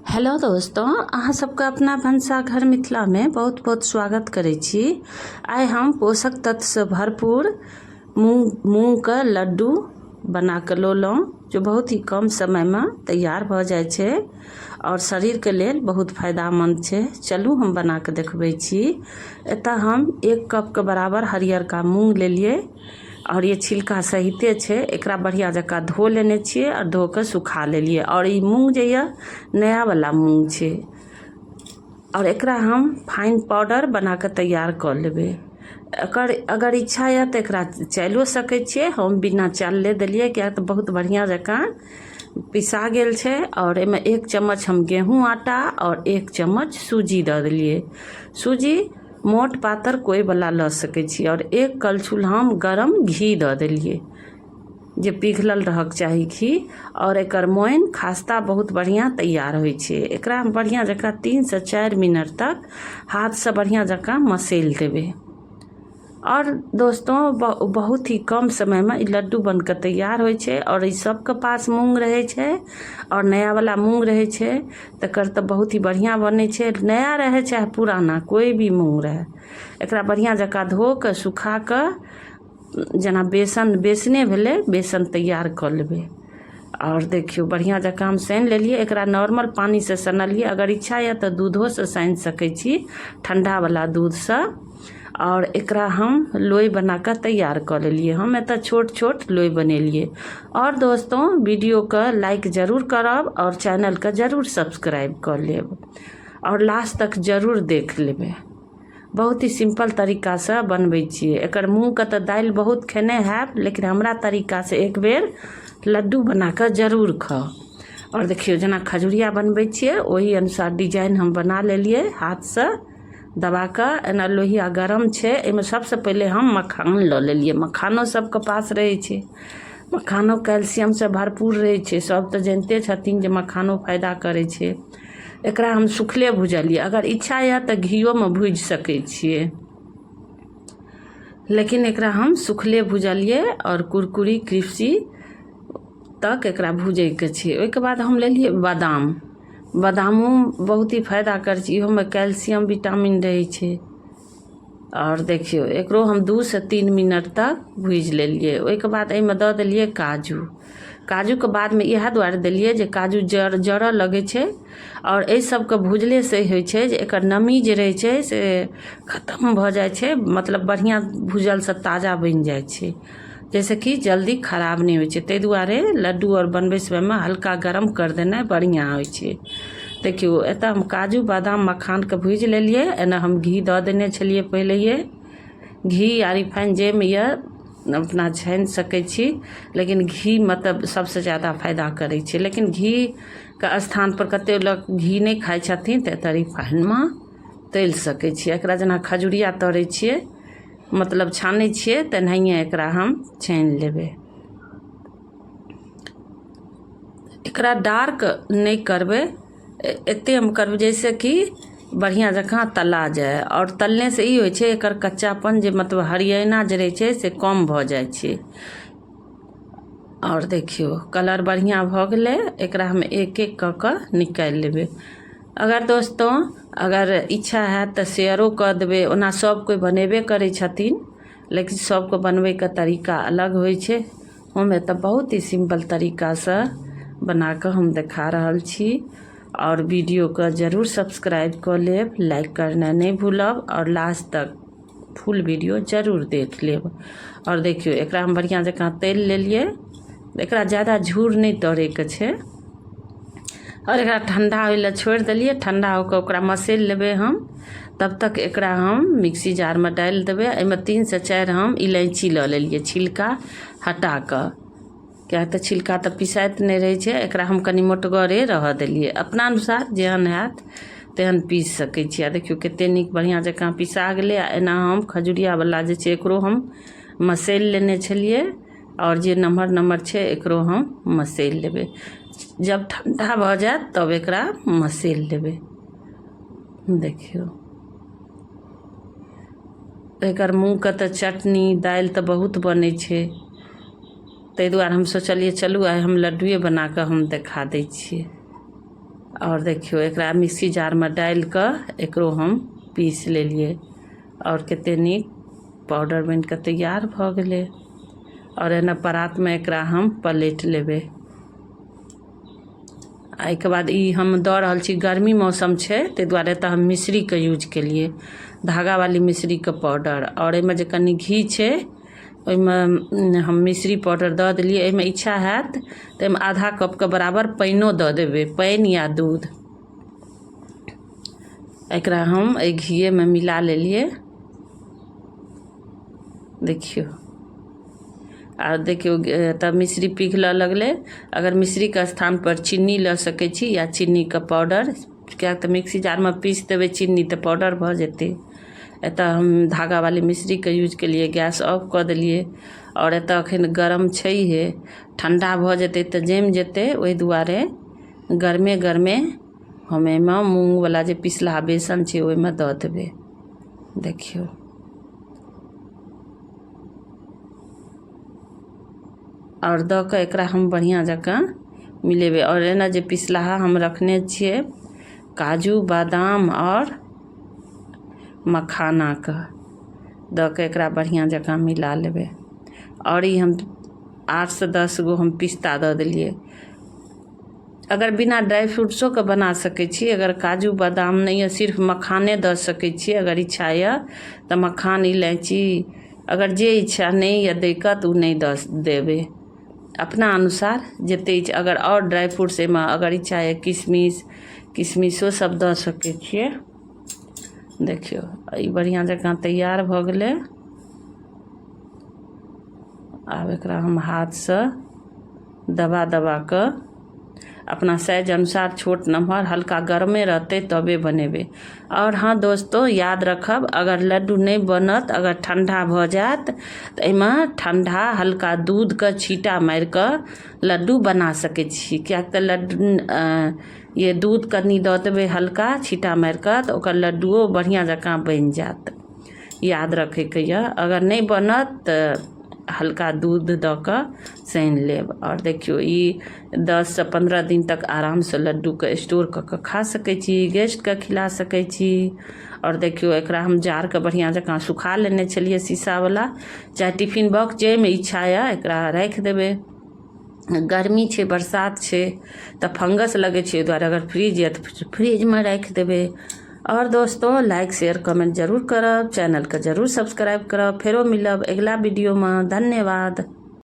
Hello दोस्तों, अहाँ सबके अपना भनसाघर मिथिलामे बहुत बहुत स्वागत करै छी। आइ हम पोषक तत्वसँ भरपूर मूँगके लड्डू बना कऽ लौलहुँ, जो बहुत ही कम समयमे तैयार भऽ जाइ छै आओर शरीरके लेल बहुत फायदामन्द छै। चलू हम बना कऽ देखबै छी। एतऽ हम 1 कपके बराबर हरियरका मूँग लेलियै आओर ये छिलका सहिते छै। एकरा बढ़िआँ जकाँ धो लेने छियै आओर धो कऽ सुखा लेलियै। आओर ई मूँग जे यऽ नयावला मूँग छै आओर एकरा हम फाइन पाउडर बना कऽ तैयार कऽ लेबै। एकर अगर इच्छा यऽ तऽ एकरा चालिओ सकै छियै। हम बिना चालले देलियै, किएक तऽ बहुत बढ़िआँ जकाँ पिसा गेल छै। आओर एहिमे 1 चम्मच हम गेहूँ आटा आओर 1 चम्मच सूजी दऽ देलियै। सूजी मोट पातर कोइ वला लऽ सकै छी। आओर 1 कलछुल हम गरम घी दऽ देलियै, जे पिघलल रहक चाही घी। आओर एकर मोइन खास्ता बहुत बढ़िआँ तैयार होइ छै। एकरा हम बढ़िआँ जकाँ 3 से 4 मिनट तक हाथसँ बढ़िआँ जकाँ मसैल देबै। आओर दोस्तों, बहुत ही कम समयमे ई लड्डू बनि कऽ तैयार होइ छै। आओर ई सबके पास मूँग रहै छै आओर नयावला मूँग रहै छै तकर तऽ बहुत ही बढ़िआँ बनै छै। नया रहै चाहे पुराना, कोइ भी मूँग रहै, एकरा बढ़िआँ जकाँ धो कऽ सुखा कऽ जेना बेसन बेसने भेलै, बेसन तैयार कऽ लेबै। आओर देखियौ, बढ़िआँ जकाँ हम सानि लेलियै। एकरा नॉर्मल पानिसँ सनलियै। अगर इच्छा यऽ तऽ दूधोसँ सानि सकै छी, ठण्डावला दूधसँ। आओर एकरा हम लोइ बना कऽ तैयार कऽ लेलियै। हम एतऽ छोट छोट लोइ बनेलियै। आओर दोस्तों, वीडियोके लाइक जरूर करब आओर चैनलके जरूर सब्सक्राइब कऽ लेब आओर लास्ट तक जरूर देख लेबै। बहुत ही सिम्पल तरीकासँ बनबै छियै। एकर मूँगके तऽ दालि बहुत खेने हैब, लेकिन हमरा तरीकासँ एक बेर लड्डू बना कऽ जरूर खाउ। आओर देखियौ, जेना खजुरिया बनबै छियै, ओहि अनुसार डिजाइन हम बना लेलियै हाथसँ दबा कऽ। एना लोहिया गरम छै। एहिमे सबसँ पहिले हम मखान लऽ लेलियै। मखानो सबके पास रहै छै। मखानो कैल्सियमसँ भरपूर रहै छै। सब तऽ जनिते छथिन जे मखानो फायदा करै छै। एकरा हम सुखले भुजलियै। अगर इच्छा यऽ तऽ घियोमे भुजि सकै छियै, लेकिन एकरा हम सुखले भुजलियै आओर कुरकुरी क्रिप्सी तक एकरा भुजैके छै। ओहिके बाद हम लेलियै बादाम। बादामो बहुत ही फायदा करै छै। इहोमे कैल्सियम विटामिन रहै छै। आओर देखियौ, एकरो हम 2 से 3 मिनट तक भुजि लेलियै। ओहिके बाद एहिमे दऽ देलियै काजू। काजूके बादमे इएह दुआरे देलियै जे काजू जरऽ लगै छै। आओर एहि सबके भुजलेसँ होइ छै जे एकर नमी जे रहै छै से खतम भऽ जाइ छै। मतलब बढ़िआँ भुजलसँ ताजा बनि जाइ छै, जाहिसँ कि जल्दी खराब नहि होइ छै। ताहि दुआरे लड्डू आओर बनबै समयमे हल्का गरम करि देनाइ बढ़िआँ होइ छै। देखियौ, एतऽ हम काजू, बादाम, मखानके भुजि लेलियै। एना हम घी दऽ देने छलियै पहिलैए। घी आ रिफाइन जाहिमे यऽ अपना छानि सकै छी, लेकिन घी मतलब सबसँ ज्यादा फायदा करै छै। लेकिन घीके स्थानपर कतेक लोक घी नहि खाइ छथिन, तऽ एतऽ रिफाइनमे तलि सकै छी। एकरा जेना खजुरिया तरै छियै, मतलब छानै छियै, तेनाहिए एकरा हम छानि लेबै। एकरा डार्क नहि करबै, एतेक हम करबै जाहिसँ कि बढ़िआँ जकाँ तला जाय। आओर तलनेसँ ई होइ छै, एकर कच्चापन जे मतलब हरियना जे रहै छै से कम भऽ जाइ छै। आओर देखियौ, कलर बढ़िआँ भऽ गेलै। एकरा हम एक एक कऽ कऽ निकालि लेबै। अगर दोस्तों, अगर इच्छा हैत तऽ शेयरो कऽ देबै। ओना सभ कोइ बनेबे करै छथिन, लेकिन सभके बनबैके तरीका अलग होइ छै। हम एतऽ बहुत ही सिम्पल तरीकासँ बना कऽ हम देखा रहल छी। आओर वीडियोके जरूर सब्सक्राइब कऽ लेब, लाइक करनाइ नहि भूलब आओर लास्ट तक फुल वीडियो जरूर देख लेब। आओर देखियौ, एकरा हम बढ़िआँ जकाँ तलि लेलियै। एकरा ज्यादा झूर नहि तरैके छै। आओर एकरा ठण्डा होइ लए छोड़ि देलियै। ठण्डा होके ओकरा मसैल लेबै हम। तब तक एकरा हम मिक्सी जारमे डालि देबै। एहिमे 3 से 4 हम इलायची लऽ लेलियै छिलका हटा कऽ, किएक तऽ छिलका तऽ पिसाइत नहि रहै छै। एकरा हम कनि मोटगरे रहऽ देलियै। अपना अनुसार जेहन हैत तेहन पीस सकै छी। आ देखियौ, कतेक नीक बढ़िआँ जकाँ पिसा गेलै। आ एना हम खजुरियावला जे छै, एकरो हम मसैल लेने छलियै। आओर जे नमहर नमहर छै, एकरो हम मसैल लेबै। जब ठण्डा भऽ जायत तब एकरा मसैल लेबै। देखियौ, एकर मूँगके तऽ चटनी, दालि तऽ बहुत बनै छै। ताहि दुआरे हम सोचलियै, चलू आइ हम लड्डुए बना कऽ हम देखा दै छियै। आओर देखियौ, एकरा मिक्सी जारमे डालि कऽ एकरो हम पीस लेलियै आओर कते नीक पाउडर बनि कऽ तैयार भऽ गेलै। आओर एना परातमे एकरा हम पलटि लेबै। एहिके बाद ई हम दऽ रहल छी, गर्मी मौसम छै ताहि दुआरे तऽ हम मिश्रीके यूज केलियै, धागावाली मिश्रीके पाउडर। आओर एहिमे जे कनि घी छै ओहिमे हम मिश्री पाउडर दऽ देलियै। एहिमे इच्छा हैत तऽ एहिमे आधा कपके बराबर पानिओ दऽ देबै, पानि या दूध। एकरा हम एहि घीएमे मिला लेलियै। देखियौ, आ देखियौ तब मिश्री पिघलऽ लगलै। अगर मिश्रीके स्थानपर चीनी लऽ सकै छी या चीनीके पाउडर, किएक तऽ मिक्सी जारमे पीस देबै चीनी तऽ पाउडर भऽ जेतै। एतऽ हम धागावाली मिश्रीके यूज केलियै, गैस ऑफ कऽ देलियै। आओर एतऽ एखन गरम छैहे, ठण्डा भऽ जेतै तऽ जमि जेतै, ओहि दुआरे गरमे गरमे हम एहिमे मूँगवला जे पिसलाहा बेसन छै ओहिमे दऽ देबै। देखियौ, आओर दऽ कऽ एकरा हम बढ़िआँ जकाँ मिलेबै। आओर एना जे पिसलाहा हम रखने छियै काजू बादाम आओर मखानाके दऽ कऽ एकरा बढ़िआँ जकाँ मिला लेबै। आओर ई हम 8 सँ 10 गो हम पिस्ता दऽ देलियै। अगर बिना ड्राइ फ्रूट्सोके बना सकै छी, अगर काजू बादाम नहि यऽ, सिर्फ मखाने दऽ सकै छी। अगर इच्छा यऽ तऽ मखान, इलायची, अगर जे इच्छा नहि यऽ दैके तऽ ओ नहि दऽ देबै, अपना अनुसार जतेक इच्छा। अगर आओर ड्राइ फ्रूट्स एहिमे अगर इच्छा यऽ, किशमिश, किशमिशो सब दऽ सकै छियै। देखियौ, ई बढ़िआँ जकाँ तैयार भऽ गेलै। आब एकरा हम हाथसँ दबा दबा कऽ अपना साइज अनुसार छोट नमहर, हल्का गरमे रहतै तबे बनेबै। आओर हँ दोस्तो, याद रखब, अगर लड्डू नहि बनत, अगर ठण्डा भऽ जायत तऽ एहिमे ठण्डा हल्का दूधके छींटा मारि कऽ लड्डू बना सकै छी। किएक तऽ लड्डू ये दूध कनि दऽ देबै हल्का छींटा मारि कऽ तऽ ओकर लड्डुओ बढ़िआँ जकाँ बनि जायत। याद रखैके यऽ, अगर नहि बनत तऽ हल्का दूध दऽ कऽ सानि लेब। आओर देखियौ, ई 10 सँ 15 दिन तक आरामसँ लड्डूके स्टोर कऽ कऽ खा सकै छी, गेस्टके खिला सकै छी। आओर देखियौ, एकरा हम जारके बढ़िआँ जकाँ सुखा लेने छलियै। शीशावला चाहे टिफिन बॉक्स, जाहिमे इच्छा यऽ, एकरा राखि देबै। गर्मी छै, बरसात छै तऽ फंगस लगै छै, ओहि दुआरे अगर फ्रिज यऽ तऽ फ्रिजमे राखि देबै। आओर दोस्तो, लाइक, शेयर, कमेंट जरूर करब, चैनलके जरूर सब्सक्राइब करब। फेरो मिलब अगिला वीडियोमे। धन्यवाद।